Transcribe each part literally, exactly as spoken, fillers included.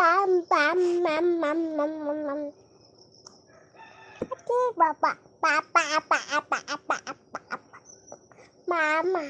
Bam, bam, mam, mam, mam, mam, mam. Aki, ba, ba, ba, ba, ba, ba, ba, ba, ba, ba. Mama.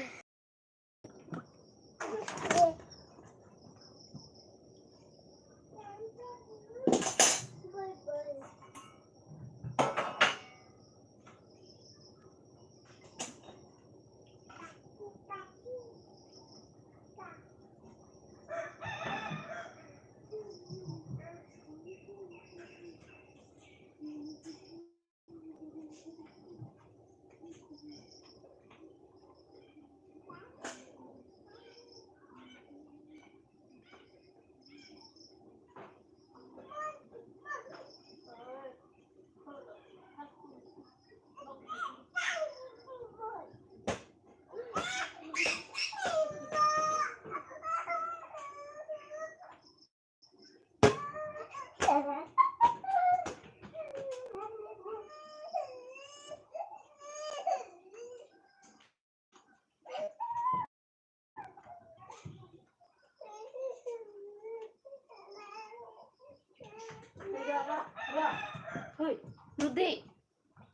Hei, Rudi,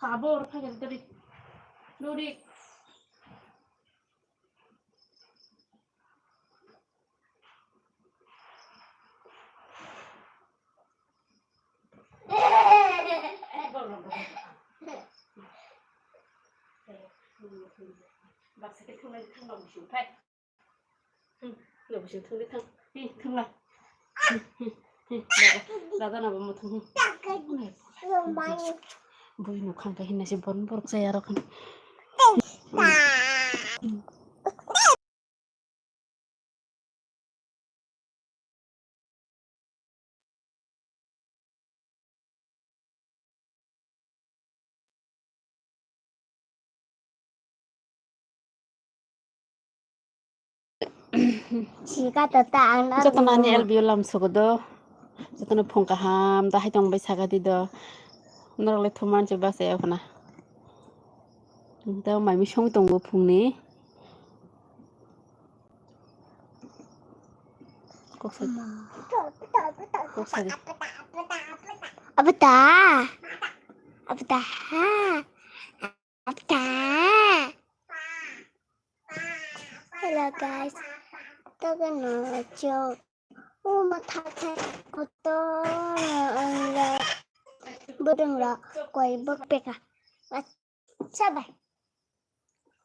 kabur, pakai tadi. Rudi. Baksa khe thunglai thang nang bising phai. Hmm, nang bising thunglai thang. Hi, thunglai. Hmm, hmm, hmm, dada, dada nabo muthung. Hmm. Bui nukhang khe hinna se bon borok chaya rok. Sika tata ang na Jotono ani ringo. L B O lam sugo do. Jotono phung kaham da hai tong bai saka di do. Norok le thuman se basa ya khuna. Da mai mi song tongo phung ni. Kok sa. Kok sa di. Abata. Abata. Abata. Hello guys. Togo no chok. O ma thar thar kotor ang la. Burung la koi bok peka. Sabai.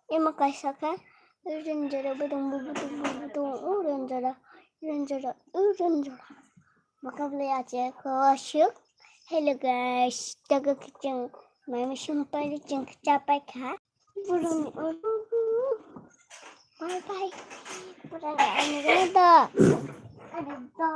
Ema kaisa khe, renjora budung budung budung, o renjora, renjora, o renjora. Makabli ache kosuk. Hello guys, taga kiching, mami sumpari ching chapai kha. Burung, bye bye. Burung, ano da. Ano da.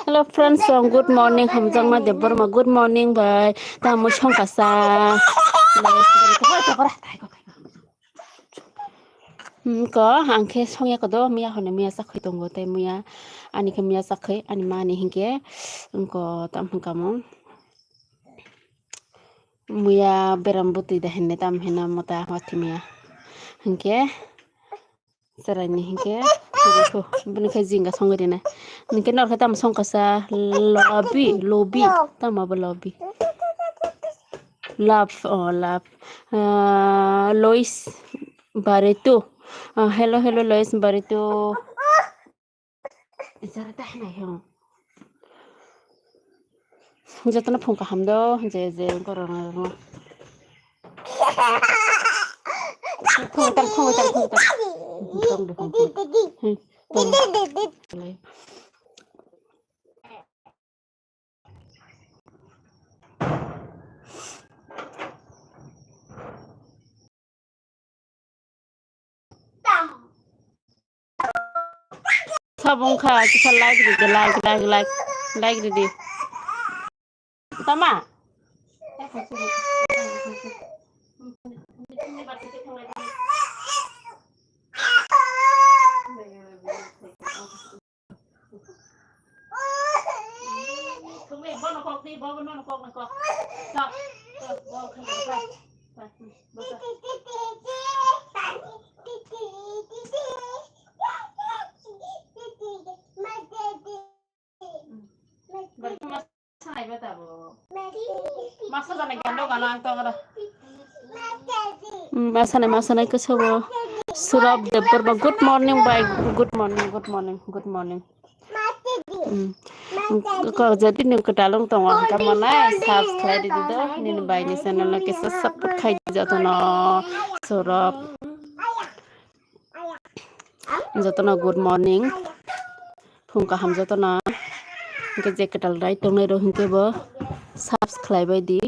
Hello friends, so good morning, hamjakma Debbarma, good morning bai, tamo songkasa. Hmm, ko, ang khe songya kodo, miya hone miya chakhwi tongo, tei miya ani khe miya chakhwi, ani ma ni hinkhe, ko, tam hwnkha mo. Muya beram bwtwi da hinwi tam hino mota hotimiya. Hinkhe chwraini hinkhe bini khe jinga songwi rina. Hinkhe norkhe tamo songkasa lobi, lobi, tamo bo lobi. Love, oh, love. Ah, Lois Barreto. Ah, hello, hello, Lois Barreto. Jara ta hinai hong. Jotono phung kaham do, je, je, gorong, gorong. Phung tal, phung tal, phung tal. Phung do, phung, phung. Hmm, phung. Sabong kha, kisa like ridi, like, like, like, like ridi. Tama? Nono kok di, bobo nono kok, nono kok. Kok, kok, bol khaidi, kok. Kok, hmm, bol kok. Hmm. Bari khe masa nai ba tabo. Masa jani gando gano ang tong ro. Hmm, masa nai, masa nai khe sobo. Surab Debbarma, good morning, bhai. Good morning, good morning, good morning. Hmm. Kok jadi ni kwtalung tongo, hwnkhe mwnai subscribe di do, nini bai ni channel no kisa support khai di jotono, sorop. Jotono good morning, phung kaham jotono, hwnkhe je kwtal rai tongnai rok hwnkhe bo subscribe bai di,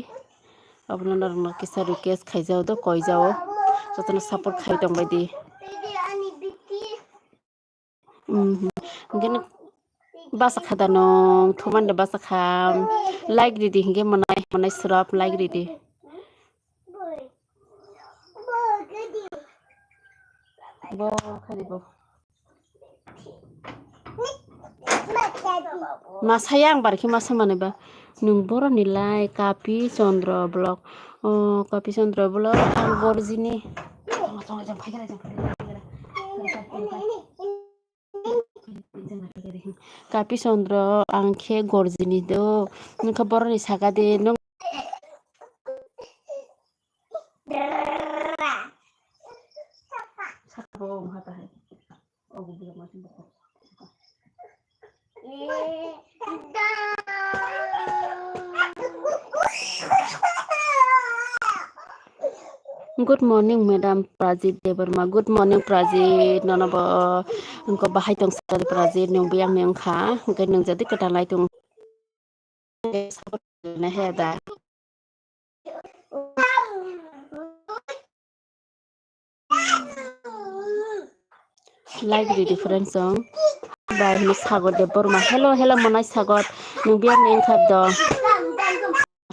abono norok no kisa request khaijao do, koijao, jotono support khai tongbai di. Mhm. Hingke no basa kha da nong, thumani da basa kha. Like ridi hingke mwnai, mwnai surap like ridi. Bo khadi bo. Masa yang bar khe masa mane ba. Nung boroni lai Kapi Chandra vlog. Oh, Kapi Chandra vlog ang borjini. Kapi Chandra ang khe gorjini do. Nung khe boroni saka de nung. Saka bo wng ha ta hai. Good morning, Madam Prajit Debbarma. Good morning, Prajit. Nono bo wngkha bahai tong saka Prajit, nung biyang ni wngkha. Hwnkhe nung jadi kwtal lai tong. Like ridi friends song. Bai hino Sagar Debbarma. Hello, hello, mwnai Sagar. Nung biyang ni wngkha do.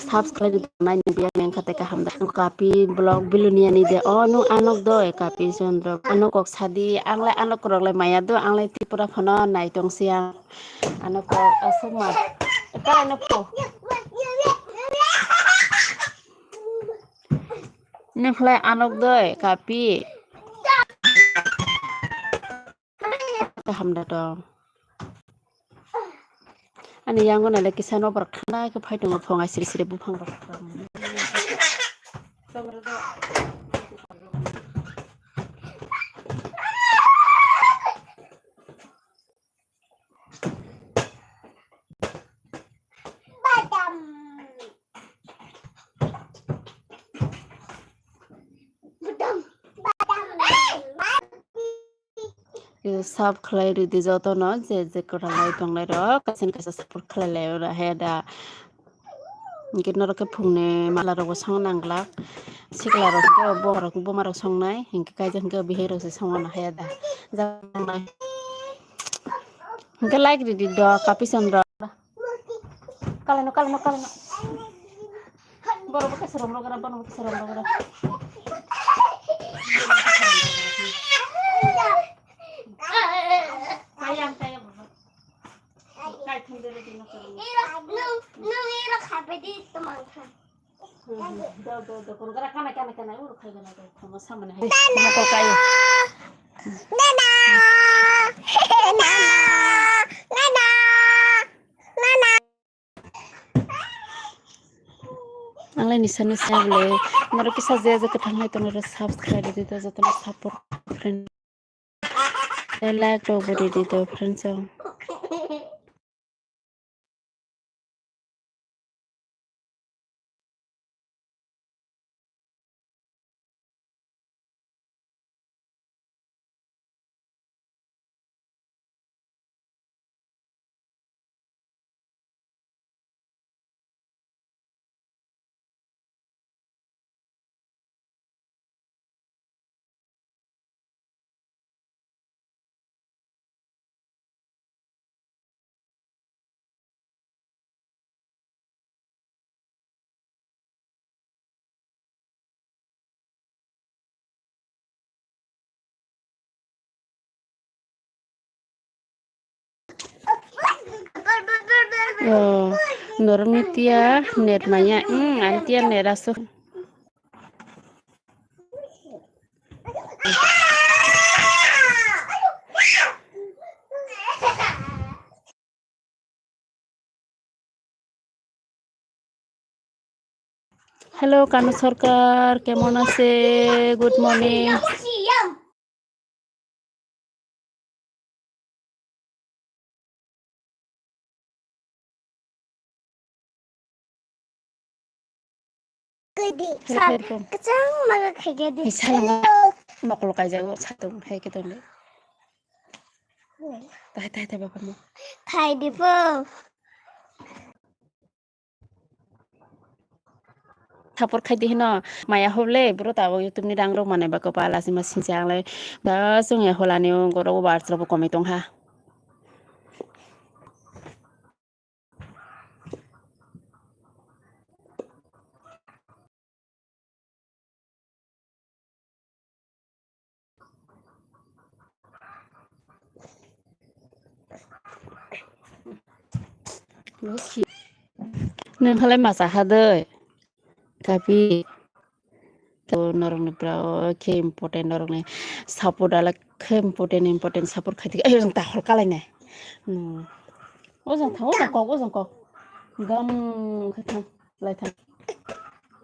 Subscribe ridi mwnai nung biyang ni wngkha tei kaham da. Kapi vlog Bilonia ni de. Oh, nung anok do, eh, Kapi Chandra. Anok kok sadi. Ang lai anok rok lai maya do. Ang lai Tripura phano nai tong siya. Ano po, aswk ma. Epal ano po. Nukhlai anok doi, Kapi. Kaham da tong. Ani yango nale kisa no borok thanda khe phai tongo phonga siri siri buphang rok. Sub khlai ridi jotono je je kwrwng lai tongnai rok kaisa kaisa support khlai lai oro he da. Hingke norok khe phungni mala rok bo song nang glak. Sikla rok hingke bo rok buma rok songnai. Hingke kaijak hingke bihik rok se songna haya da. Hingke like ridi do Kapi Chandra. Kaleno, kaleno, kaleno. Borok bo kesa romrok gra, borok bo kesa romrok gra. Kayang, kayang. Kai thung dere dino karo. Iro, nung, nung iro khabe di tomang kha. Hmm, hmm. Do, do, do. Kono gara kana, kana, kana, uro khai gana do. Kono samane hai. Nana. Kono ko kai. Nana. Nana. Nana. Nana. Ang lai ni sano sa bole. Norok kisa je je kwthang hai tono subscribe di do, jotono support friend. Like rok bo ridi do friends o. Oh, Norok ni tiya net maya, hmm, ani tiya net asuk. Hello, Kanu Sarkar, kemon ache? Good morning. Kedi, Hello, sa-, hello. Kachang maga khaikedi. Hai, salama. Hello. Mokolo kaijago, satung, hai, ketung le. Tahai, tahai, tahai, baba mo. Khai di po. Support khai di hino, maya hoble, bro, tabo YouTube ni rang rok manai ba kopal asima sinse ang lai. Da sung ya hola ni gorok WhatsApp komai tong ha. Nwng halai masa hadoi. Kapi. To norokni pura o khe important, norokni support ala khe important, important support khai thik. Ayo jang ta hol kalai nai. Hmm. O jang thang, o jang kok, o jang kok. Gam khe thang, lai thang.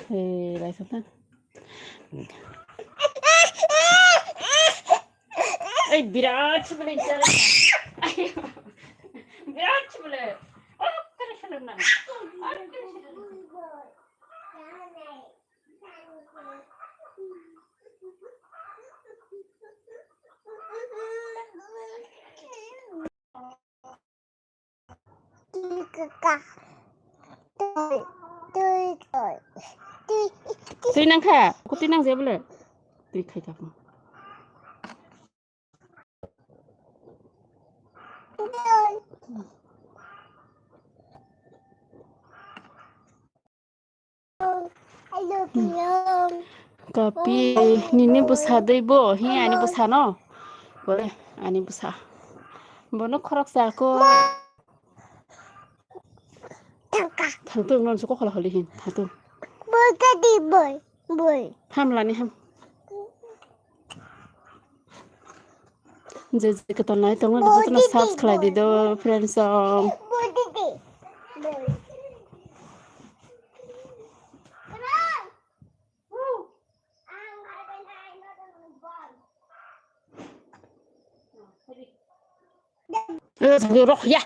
He, lai thang thang. Ei, birat sibole. Birat sibole. Oh, kare shalom na. Twi nang kha? Ko twi nang je bole? Twi khai kha. Kapi, nini bwsa dui bo, hi ani bwsa no? Bole, ani bwsa. Bono khoroksa ko. Thangtung non suko khola holi hin, thangtung. Boi kadi boi, boi. Hamlani ham. Je je kotor nai tongo, jotono search khlai di do, friends song. Eh, rok ya.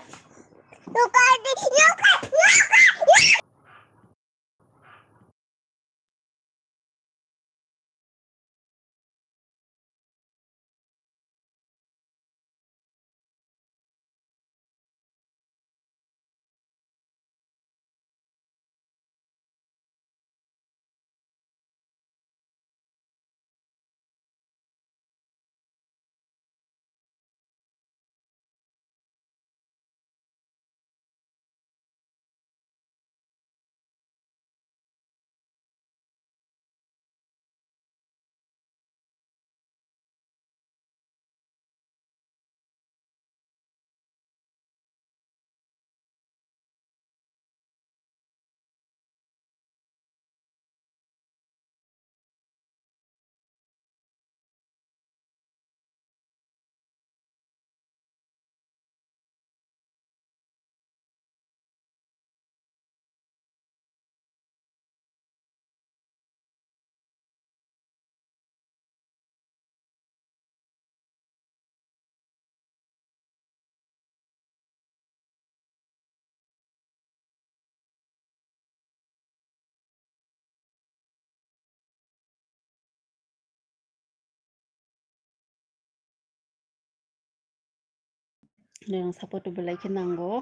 Nang support belai khe nango.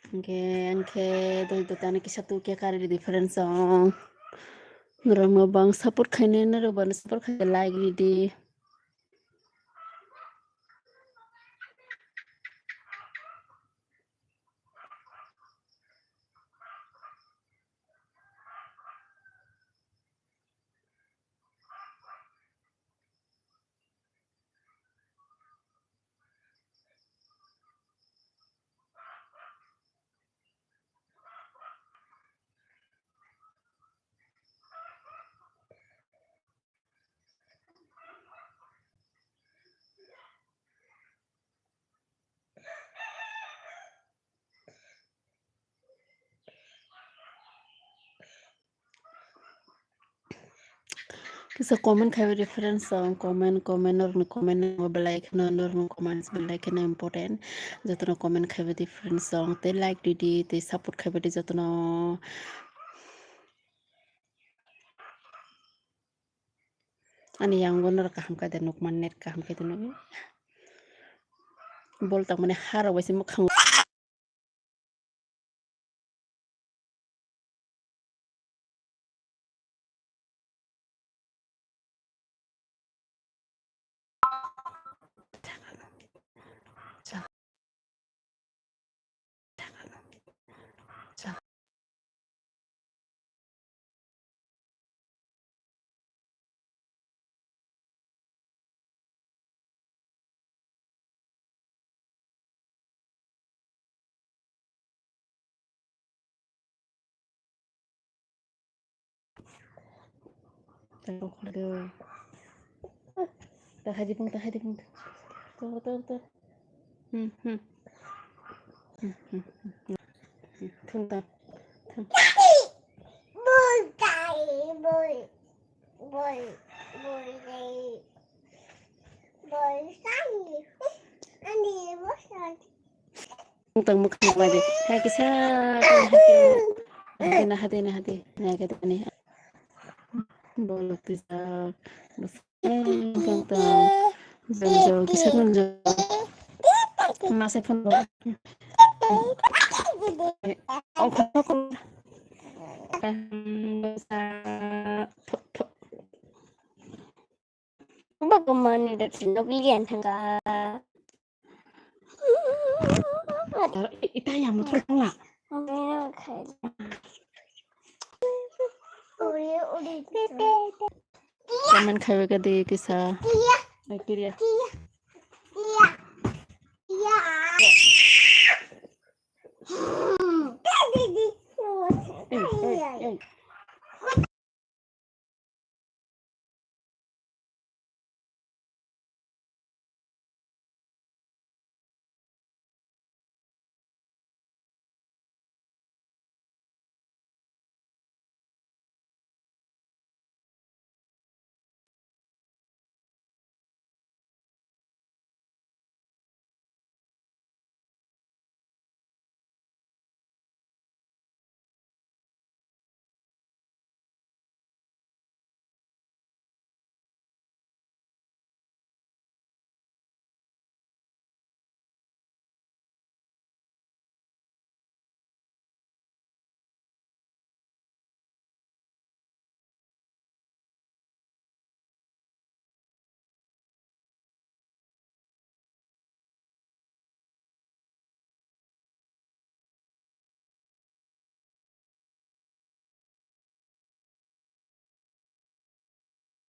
Hingke angkhe doi dotani kisa tukya kari ridi friends song. Norokno bang support khainai norok bang support khai like ridi. So comment khaiba difference song, comment, comment, norokni comment no belai kheno, norokni comments belai kheno important. Jotono comment khaiba difference song, tei like didi, tei support khaiba di jotono. Ani yango norok kaham khe de nukman, net kaham khe de nukman. Bol tangmani harok bai se mwkhang. Tang kok khordo. Ta hai di pung, ta hai di pung. Tang, tang, tang. Hmm, hmm. Hmm, hmm, hmm, hmm. Hmm, thun ta. Thun. Bol kai, bol. Bol, bol kai. Bol kai. Ani bol kai. Tang mwkhang bai de. Hai kisa, hati na, hati na, hati na, hati na, hati na. Bolok tisa. Tang, tang, tang. Jang, jang, kisa tang, jang. Masa phone. Oh, khok, khok, khok. Bak mani da tinok lian thangka. Ita ya mo thok la. Comment khaiba ka de kisa. Ai, kiriya.